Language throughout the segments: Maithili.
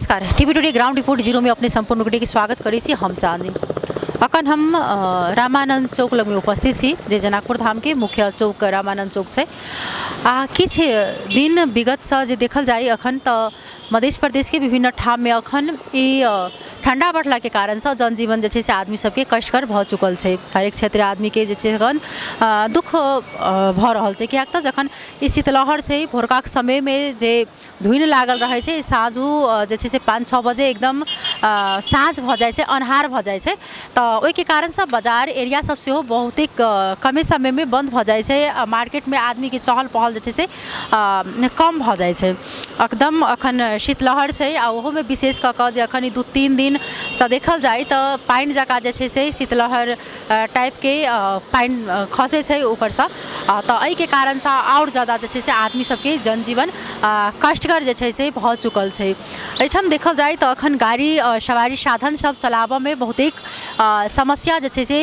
नमस्कार, टीवी टुडे ग्राउंड रिपोर्ट जीरोमे अपने सम्पूर्ण गोटेके स्वागत करै छी। हम चांदनी। अखन हम रामानंद चौक लगमे उपस्थित छी, जे जनकपुर धामके मुख्य चौक रामानंद चौक छै। आ किछु दिन विगतसँ जे देखल जाय अखन तऽ मध्य प्रदेशके विभिन्न ठाममे अखन ई ठण्डा बढ़लाके कारणसँ जनजीवन जे छै से आदमी सबके कष्टकर भऽ चुकल छै। हरेक क्षेत्र आदमीके जे छै एखन दुःख भऽ रहल छै, किएक तऽ जखन ई शीतलहर छै, भोरकाके समयमे जे धुनि लागल रहै छै, साँझो जे छै से 5-6 बजे एकदम साँझ भऽ जाइ छै, अन्हार भऽ जाइ छै, तऽ ओहिके कारणसँ बाजार एरिया सब सेहो बहुते कमे समयमे बन्द भऽ जाइ छै आ मार्केटमे आदमीके चहल पहल जे छै से कम भऽ जाइ छै। एकदम अखन शीतलहर छै आ ओहोमे विशेष कऽ कऽ जे अखन ई 2-3 दिनसँ देखल जाइ तऽ पानि जकाँ जे छै से शीतलहर टाइपके पानि खसै छै ऊपरसँ, तऽ एहिके कारणसँ आओर जादा जे छै से आदमी सबके जनजीवन कष्टकर जे छै से भऽ चुकल छै। एहिठाम देखल जाइ तऽ अखन गाड़ी सवारी साधन सब चलाबऽमे बहुतेक समस्या जे छै से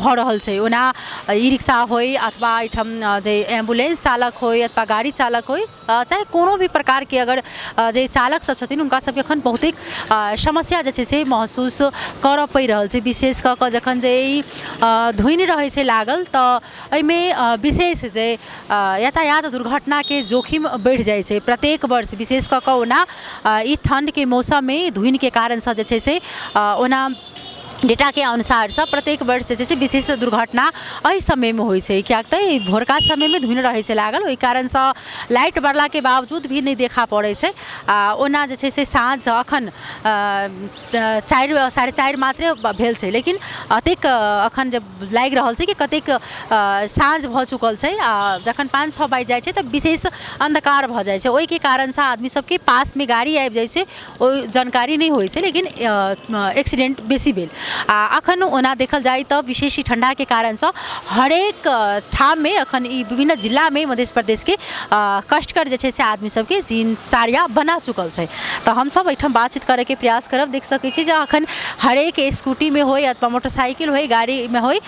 भऽ रहल छै। ओना ई रिक्शा होइ अथवा एहिठाम जे एम्बुलेंस चालक होइ अथवा गाड़ी चालक होइ, चाहे कोनो भी प्रकारके अगर जे चालक सब छथिन, हुनका सबके एखन बहुतेक समस्या जे छै से महसूस करऽ पड़ि रहल छै। विशेष कऽ कऽ जखन जे ई धुनि रहै छै लागल, तऽ एहिमे विशेष जे यातायात दुर्घटनाके जोखिम बढ़ि जाइ छै प्रत्येक वर्ष। विशेष कऽ कऽ ओना ई ठण्डके मौसममे धुनिके कारणसँ जे छै से ओना डेटाके अनुसारसँ प्रत्येक वर्ष जे छै से विशेष दुर्घटना एहि समयमे होइ छै, किएक तऽ ई भोरका समयमे धुनि रहै छै लागल, ओहि कारणसँ लाइट बरलाके बावजूद भी नहि देखा पड़ै छै। आओर ओना जे छै से साँझ एखन 4, 4:30 मात्रे भेल छै, लेकिन एतेक एखन जे लागि रहल छै कि कतेक साँझ भऽ चुकल छै। आओर जखन 5-6 बाजि जाइ छै तऽ विशेष अन्धकार भऽ जाइ छै। ओहिके कारणसँ आदमी सबके पासमे गाड़ी आबि जाइ छै, ओ जानकारी नहि होइ छै, लेकिन एक्सीडेंट बेसी भेल। आ अखन ओना देखल जाय तऽ विशेष ई ठण्डाके कारणसँ हरेक ठाममे अखन ई विभिन्न जिलामे मध्य प्रदेशके कष्टकर जे छै से आदमी सबके दिनचर्या बना चुकल छै। तऽ हमसब एहिठाम बातचीत करैके प्रयास करब। देख सकै छी जे अखन हरेक स्कूटीमे होइ अथवा मोटरसाइकिल होइ, गाड़ीमे होइ,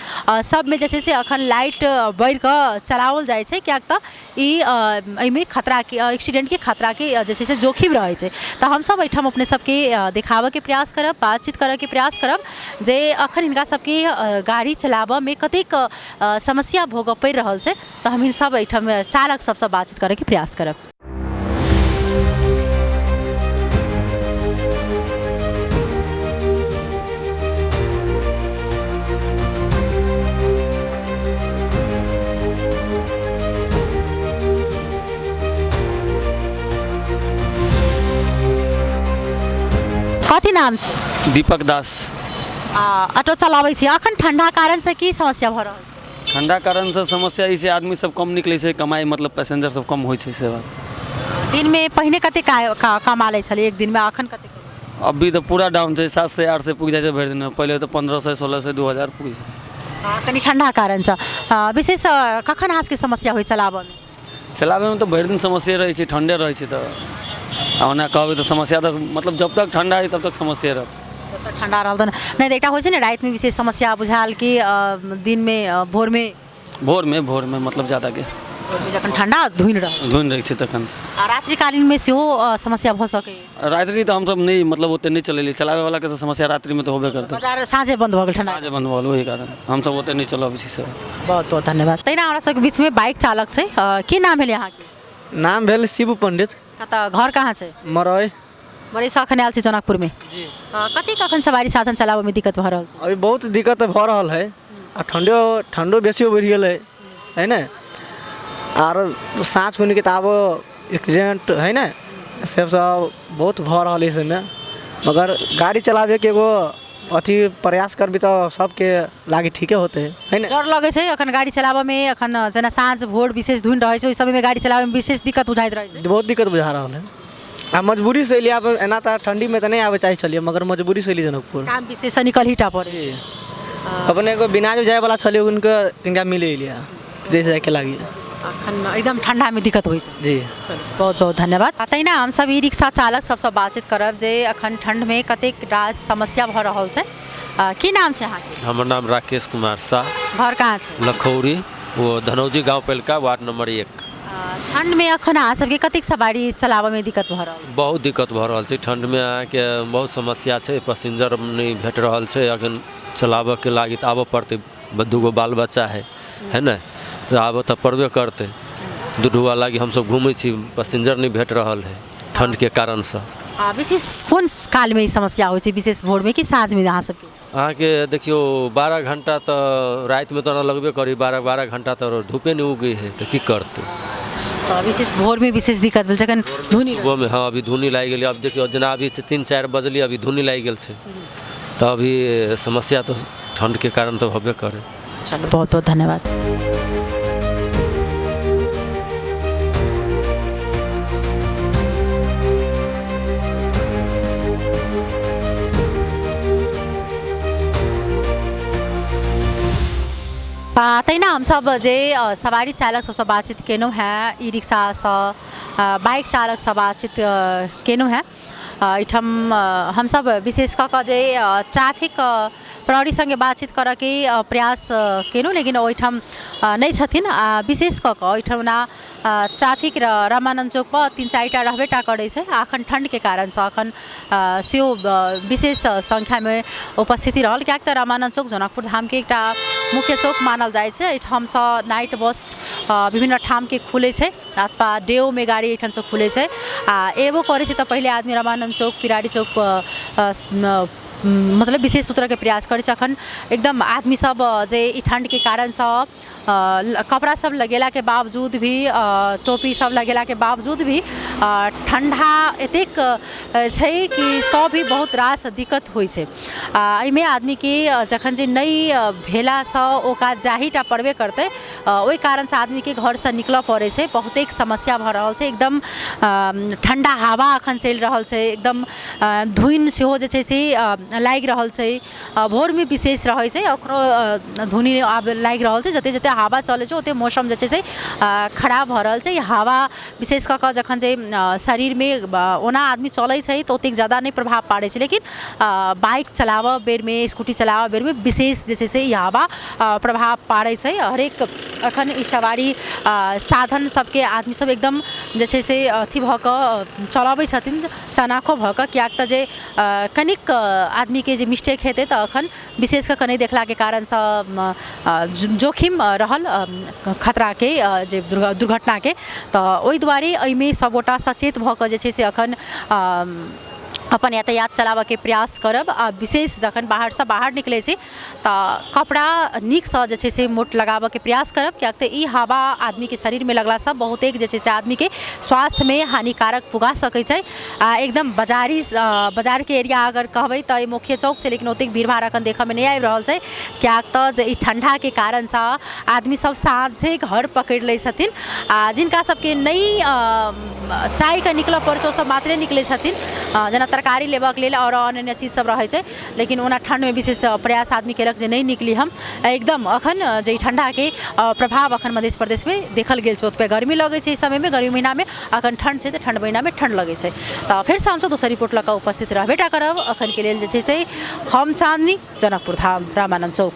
सबमे जे छै से अखन लाइट बढ़िकऽ चलाओल जाइ छै, किएक तऽ ई एहिमे खतराके, एक्सीडेंटके खतराके जे छै से जोखिम रहै छै। तऽ हमसब एहिठाम अपने सबके देखाबऽके प्रयास करब, बातचीत करऽके प्रयास करब जे अखन हिनका सबके गाड़ी चलाबऽमे कतेक समस्या भोगऽ पड़ि रहल छै। तऽ हम सब एहिठाम चालक सबसँ बातचीत करऽके प्रयास करब। कथी नाम छै? दीपक दास। आ ऑटो चलाबै छी, अखन ठंडा कारण से की समस्या भऽ रहल छै? ठंडा कारण से समस्या ई छै, आदमी सब कम निकलै छै, कमाइ मतलब पैसेंजर सब कम होइ छै, से बात। दिनमे पहिने कते कमा लै छलै एक दिनमे, अखन कते? अभी तऽ पूरा डाउन छै, 700-800 पुगि जाइ छै भरि दिनमे। पहिले तऽ 1500, 1600, 2000 पुगि जाइ। कनि ठण्डा कारणसँ विशेष कखन अहाँ सबके समस्या होइ चलाबऽमे? चलाबैमे तऽ भरि दिन समस्ये रहै छै, ठण्डे रहै छै तऽ। आ ओना कहबै तऽ समस्या तऽ मतलब जब तक ठण्डा है तब तक समस्ये रहत। जब तक ठण्डा रहल तऽ नहि तऽ एकटा होइ छै ने, रातिमे विशेष समस्या बुझायल कि दिनमे, भोरमे? भोरमे, भोरमे मतलब ज्यादाके भोरमे जखन ठण्डा धुनि रहल। धुनि रहै छै तखन। आ रात्रिकालीनमे सेहो समस्या भऽ सकैए? रात्रि तऽ हमसब नहि मतलब ओते नहि चलेलियै। चलाबैवलाके तऽ समस्या रात्रिमे तऽ होबे करतै। बाजार साँझे बन्द भऽ गेल, ठण्डा साँझे बन्द भऽ गेल, ओहि कारण हमसब ओते नहि चलबै छी से। बहुत बहुत धन्यवाद। तहिना हमरा सबके बीचमे बाइक चालक छै। की नाम भेलै अहाँके? नाम भेल शिव पंडित। कतऽ घर कहाँ छै? मरई। मरईसँ अखन आयल छी जनकपुरमे। जी। कतेक अखन सवारी साधन चलाबऽमे दिक्कत भऽ रहल छै? अभी बहुत दिक्कत भऽ रहल है आ ठण्डो ठण्डो बेसी बढ़ि गेलै है ने, आर साँझ खुनिके तऽ आब एक्सीडेंट है ने, से सब बहुत भऽ रहल है इसमे। मगर गाड़ी चलाबैके एगो अथी प्रयास करबी तऽ सबके लागी ठीके होतै है ने। डर लगै छै अखन गाड़ी चलाबऽमे? अखन जेना साँझ भोर विशेष धुन रहै छै, ओहि समयमे गाड़ी चलाबऽमे विशेष दिक्कत बुझाइत रहै छै? बहुत दिक्कत बुझा रहल है आ मजबूरीसँ एलियै। आब एना तऽ ठण्डीमे तऽ नहि आबै चाहै छलियै, मगर मजबूरीसँ एलियै जनकपुर। काम विशेषसँ निकल ही टा पड़ै छै। अपने एगो बिना जायवला छलियै, हुनके तिनका मिले एलियै विदेश जायके लागी। अखन एकदम ठण्डामे दिक्कत होइ छै? जी। चलू, बहुत बहुत धन्यवाद। आ तहिना हमसब ई रिक्शा चालक सबसँ बातचीत करब जे अखन ठण्डमे कतेक रास समस्या भऽ रहल छै। की नाम छै अहाँके? हमर नाम राकेश कुमार साह। घर कहाँ छै? लखौरी, वो धनौजी गाँव पहिलका, वार्ड नंबर 1। ठण्डमे एखन अहाँ सबके कतेक सवारी चलाबऽमे दिक्कत भऽ रहल? बहुत दिक्कत भऽ रहल छै ठण्डमे। अहाँके बहुत समस्या छै, पैसेंजर नहि भेट रहल छै। अखन चलाबऽके लागि तऽ आबऽ पड़तै। दूगो बाल बच्चा है, है ने, तऽ आबऽ तऽ पड़बे करतै। दूधुआ लागि हमसब घूमै छी, पैसेंजर नहि भेट रहल है ठण्डके कारणसँ। आ विशेष कोन कालमे ई समस्या होइ छै, विशेष भोरमे कि साँझमे अहाँ सबके? अहाँके देखियौ, 12 घण्टा तऽ रातिमे तऽ लगबे करी। 12 12 घण्टा तऽ धूपे नहि उगै है, तऽ की करतै? तऽ विशेष भोरमे विशेष दिक्कत भेल जखन धुनी? सुबहमे, हँ। अभी धुनी लागि गेलै। अब देखियौ, जेना अभी छै 3-4 बजली, अभी धुनी लागि गेल छै, तऽ अभी समस्या तऽ ठण्डके कारण तऽ होबे करे। चलू, बहुत बहुत धन्यवाद। आ, तहिना हमसभ जे सवारी चालक सबसँ बातचीत केलहुँ हेँ, ई रिक्शासँ, बाइक चालकसँ बातचीत केलहुँ हेँ। एहिठाम हमसभ विशेष कऽ कऽ जे ट्रैफिक प्रहरी सङ्गे बातचीत करऽके प्रयास केलहुँ, लेकिन ओहिठाम नहि छथिन। आ विशेष कऽ कऽ ओहिठाम ओना ट्रैफिक रामानन्द चौकपर 3-4 टा रहबे टा करै छै। आ एखन ठण्डके कारणसँ एखन सेहो विशेष सङ्ख्यामे उपस्थिति रहल, किएक तऽ रामानन्द चौक जनकपुर धामके एकटा मुख्य चौक मानल जाइ छै। एहिठामसँ नाइट बस विभिन्न ठामके खुलै छै अथवा डेओमे गाड़ी एहिठामसँ खुलै छै। आ एबो करै छै तऽ पहिले आदमी रामानन्द चौक, पिरारी चौक, मतलब विशेष उतरऽके प्रयास करै छै। अखन एकदम आदमी सब जे ई ठण्डके कारणसँ कपड़ा सब लगेलाके बावजूद भी, टोपी सब लगेलाके बावजूद भी ठण्डा एतेक छै कि तऽ भी बहुत रास दिक्कत होइ छै। आ एहिमे आदमीके जखन जे नहि भेलासँ ओ काज जाहीटा पड़बे करतै, ओहि कारणसँ आदमीके घरसँ निकलऽ पड़ै छै। बहुतेक समस्या भऽ रहल छै। एकदम ठण्डा हवा अखन चलि रहल छै, एकदम धुनि सेहो जे छै से लागि रहल छै। भोरमे विशेष रहै छै, अखनो धुनि आब लागि रहल छै। जते जते हवा चलै छै, ओते मौसम जे छै से खराब भऽ रहल छै। ई हवा विशेष कऽ कऽ जखन जे शरीरमे ओना आदमी चलै छै तऽ ओतेक ज्यादा नहि प्रभाव पाड़ै छै, लेकिन बाइक चलाबऽ बेरमे, स्कूटी चलाबऽ बेरमे विशेष जे छै से ई हवा प्रभाव पाड़ै छै। हरेक अखन ई सवारी साधन सबके आदमी सब एकदम जे छै से अथी भऽ कऽ चलबै छथिन, चनाखो भऽ कऽ, किएक तऽ जे कनिक आदमीके जे मिस्टेक हेतै तऽ अखन विशेष कऽ कऽ नहि देखलाके कारणसँ जोखिम रहल खतराके, जे दुर्घटनाके। तऽ ओहि दुआरे एहिमे सभगोटा सचेत भऽ कऽ जे छै से अखन अपन यातायात चलाबऽके प्रयास करब। आ विशेष जखन बाहरसँ बाहर निकलै छी तऽ कपड़ा नीकसँ जे छै से मोट लगाबऽके प्रयास करब, किएक तऽ ई हवा आदमीके शरीरमे लगलासँ बहुतेक जे छै से आदमीके स्वास्थ्यमे हानिकारक पुगा सकै छै। आ एकदम बाजारी बाजारके एरिया अगर कहबै तऽ ई मुख्य चौक छै, लेकिन ओतेक भीड़ भाड़ अखन देखऽमे नहि आबि रहल छै, किएक तऽ जे ई ठण्डाके कारणसँ आदमी सब साँझे घर पकड़ि लै छथिन। आ जिनका सबके नहि चाहिके निकलऽ पड़ै छै, ओसब मात्रे निकलै छथिन, जेना तरकारी लेबऽके लेल आओर अन्य अन्य चीज सब रहै छै। लेकिन ओना ठण्डमे विशेष प्रयास आदमी केलक जे नहि निकली हम। एकदम अखन जे ई ठण्डाके प्रभाव अखन मध्य प्रदेशमे देखल गेल छै। ओतबे गर्मी लगै छै ई समयमे, गर्मी महिनामे। अखन ठण्ड छै तऽ ठण्ड महिनामे ठण्ड लगै छै। तऽ फेरसँ हमसब दोसर रिपोर्ट लऽ कऽ उपस्थित रहबे टा करब। अखनके लेल जे छै से हम चाँदनी, जनकपुर धाम, रामानन्द चौक।